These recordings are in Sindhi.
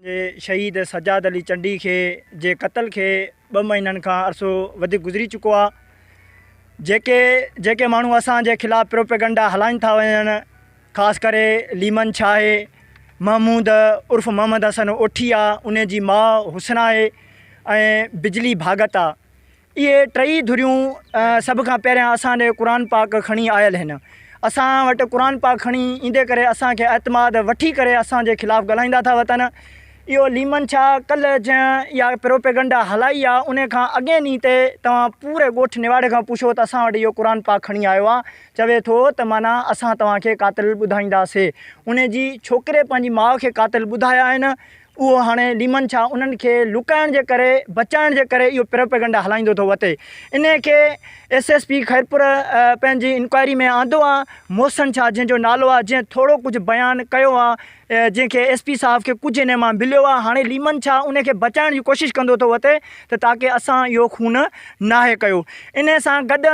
جي شهيد سجاد علي چنڊي کي جي قتل کي ٻه مهينن کان عرصو وڌيڪ گذري چڪو آ جيڪي جيڪي ماڻهو اسان جي خلاف پروپيگنڊا هلائين ٿا وڃن خاص ڪري ليمن شاهي محمود عرف محمد حسن اوٺي آ ان جي ماء حسن آهي ۽ بجلي ڀاڳت آ اهي ٽئي ڌريون سڀ کان پهريان اسان ڏي قرآن پاڪ کڻي آيل هن. اسان وٽ قرآن پاڪ کڻي ايندي ڪري اسان کي اعتماد وٺي ڪري اسان جي خلاف ڳالهائيندا ٿا وتن. اهو ليمن ڇا ڪلهه جنهن اها پروپيگنڊا هلائي آ ان کان اڳئين ڏينهن تي توهان پوري ڳوٺ نواڙي کان پڇو ته اسان وٽ اهو قرآن پاڪ کڻي آيو آ چوي ٿو ته معنيٰ اسان توهان کي قاتل ٻڌائينداسي. ان جي ڇوڪري پنهنجي ماء کي قاتل ٻڌايا آهن. اهو هاڻي ليمن ڇا انهن کي لڪائڻ جي ڪري بچائڻ جي ڪري اهو پروپيگنڊا هلائيندو ٿو وتي. انهي کي ايس ايس پي خيرپور پنهنجي انڪوائري ۾ آندو آ. محسن ڇا جنهن جو نالو آ جنهن ٿورو ڪجهه بيان ڪيو آ جنهن کي ايس پي صاحب کي ڪجهه انهي مان مليو آ هاڻي ليمن ڇا انهي کي بچائڻ جي ڪوشش ڪندو ٿو وتي ته تاڪه اسان اهو خون ناهي ڪيو. انهي سان گڏ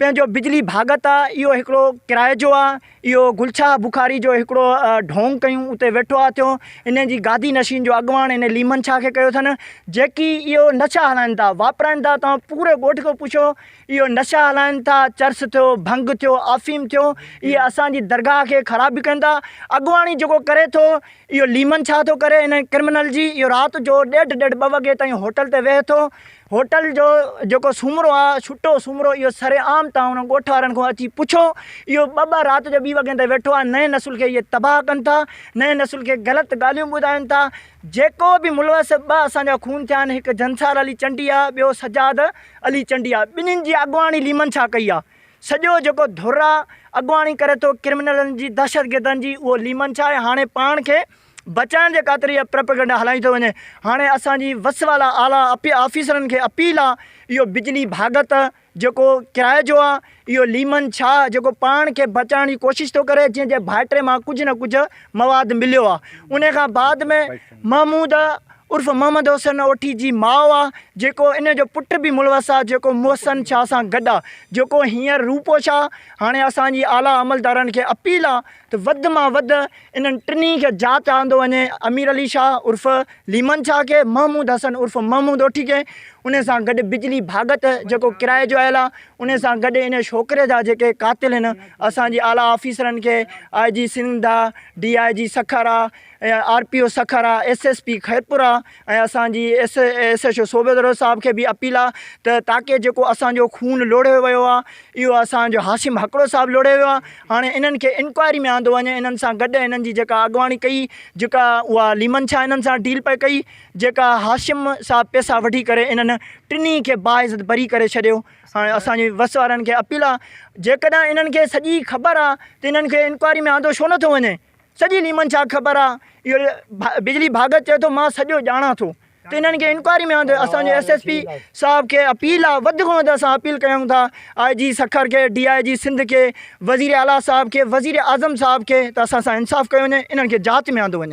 پنهنجو بجلي ڀاڳت آ اهو هڪڙو ڪرائي جو آ اهو گلشاهه بخاري جو هڪڙو ڍونگ ڪيون اتي ويٺو آ ٿيو ان جي گادي نشين جو اڳواڻ ان ليمن شاهه کي ڪيو اٿن جيڪي اهو نشا هلائن ٿا واپرائن ٿا توهان پوري ڳوٺ کان پڇو اهو نشا هلائن ٿا چرس ٿيو ڀنگ ٿيو آفيم ٿيو اهي اسان جي درگاهه کي خراب به ڪن ٿا اڳواڻي جيڪو ڪري ٿو اهو ليمن ڇا ٿو ڪري ان ڪرمنل جي اهو رات جو ڏيڍ ڏيڍ ٻه وڳي تائين هوٽل تي ويهي ٿو هوٽل جو جيڪو سومرو آ ڇٽو سومرو اهو سر عام تان ان ڳوٺ وارن کان اچي پڇو اهو ٻه ٻه رات جو ٻي وڳي تائين ويٺو آ نئين نسل کي اهي تباهه ڪن ٿا نئين نسل کي غلط ڳالهيون ٻڌائن ٿا جيڪو به ملوث ٻه اسان جا خون ٿيا آهن هڪ جنسار علي چنڊي آ ٻيو سجاد علي چنڊي آ ٻنهين جي اڳواڻي ليمن ڇا ڪئي آ سڄو جيڪو ڌر آ اڳواڻي ڪري ٿو ڪرمنلن جي دهشتگردن جي اهو ليمن ڇا آهي هاڻي پاڻ کي بچائڻ جي خاطر اها پروپيگنڊا هلائي ٿو وڃي هاڻي اسان جي وس والا اعليٰ آفيسرن کي اپيل آ اهو بجلي ڀاڳت جيڪو ڪرائي جو آ اهو ليمن ڇا جيڪو پاڻ کي بچائڻ جي ڪوشش ٿو ڪري جنهن جي ڀائٽي مان ڪجهه نه ڪجهه مواد مليو آ ان کان بعد ۾ محمود عرف محمد حسين اوٺي جي ماء آ جيڪو ان جو پٽ به ملوث آ جيڪو محسن شاهه سان گڏ آ جيڪو هينئر روپوش آ هاڻي اسان جي اعليٰ عملدارن کي اپيل آ ته وڌ مان وڌ انهن ٽنهي کي جاچ آندو وڃي امير علي شاهه عرف ليمن شاهه کي محمود حسن عرف محمود اوٺي کي ان سان گڏ بجلي ڀاڳت جيڪو ڪرائي جو آيل آ ان سان گڏ ان ڇوڪري جا جيڪي قاتل هن اسان جي اعليٰ آفيسرن کي آء جي سنڌ آ ڊي I جي سکر آ آر پي او سکر آ ايس ايس پي خيرپور آ ۽ اسان جي ايس ايس ايڇ او صوبيدرو صاحب کي به اپيل آ ته تاڪي جيڪو اسان جو خون لوڙهيو ويو آ اهو اسان جو هاشم هڪڙو صاحب لوڙهيو ويو آ هاڻي انهن کي انڪوائري ۾ آندو وڃي انهن سان گڏ انهن جي جيڪا اڳواڻي ڪئي جيڪا اها ليمن شاهه انهن سان ڊيل پئي ڪئي جيڪا هاشم صاحب پيسا وٺي ڪري انهن ٽنهي کي باعزت بري ڪري ڇڏيو هاڻي اسان جي وس وارن کي اپيل آ جيڪڏهن انهن کي سڄي خبر آ ته انهن کي انڪوائري ۾ آندو ڇو نٿو وڃي سڄي ليمن شاهه خبر آ اهو بجلي ڀاڳت چئي ٿو مان سڄو ڄاڻان ٿو ته انهن کي انڪوائري ۾ آندو اسان جو ايس ايس پي صاحب کي اپيل آ وڌ کان وڌ اسان اپيل ڪيون ٿا آء جي سکر کي ڊي I جي سنڌ کي وزير اعليٰ صاحب کي وزير اعظم صاحب کي ته اسان سان انصاف ڪيو وڃي انهن کي جاچ ۾ آندو وڃي.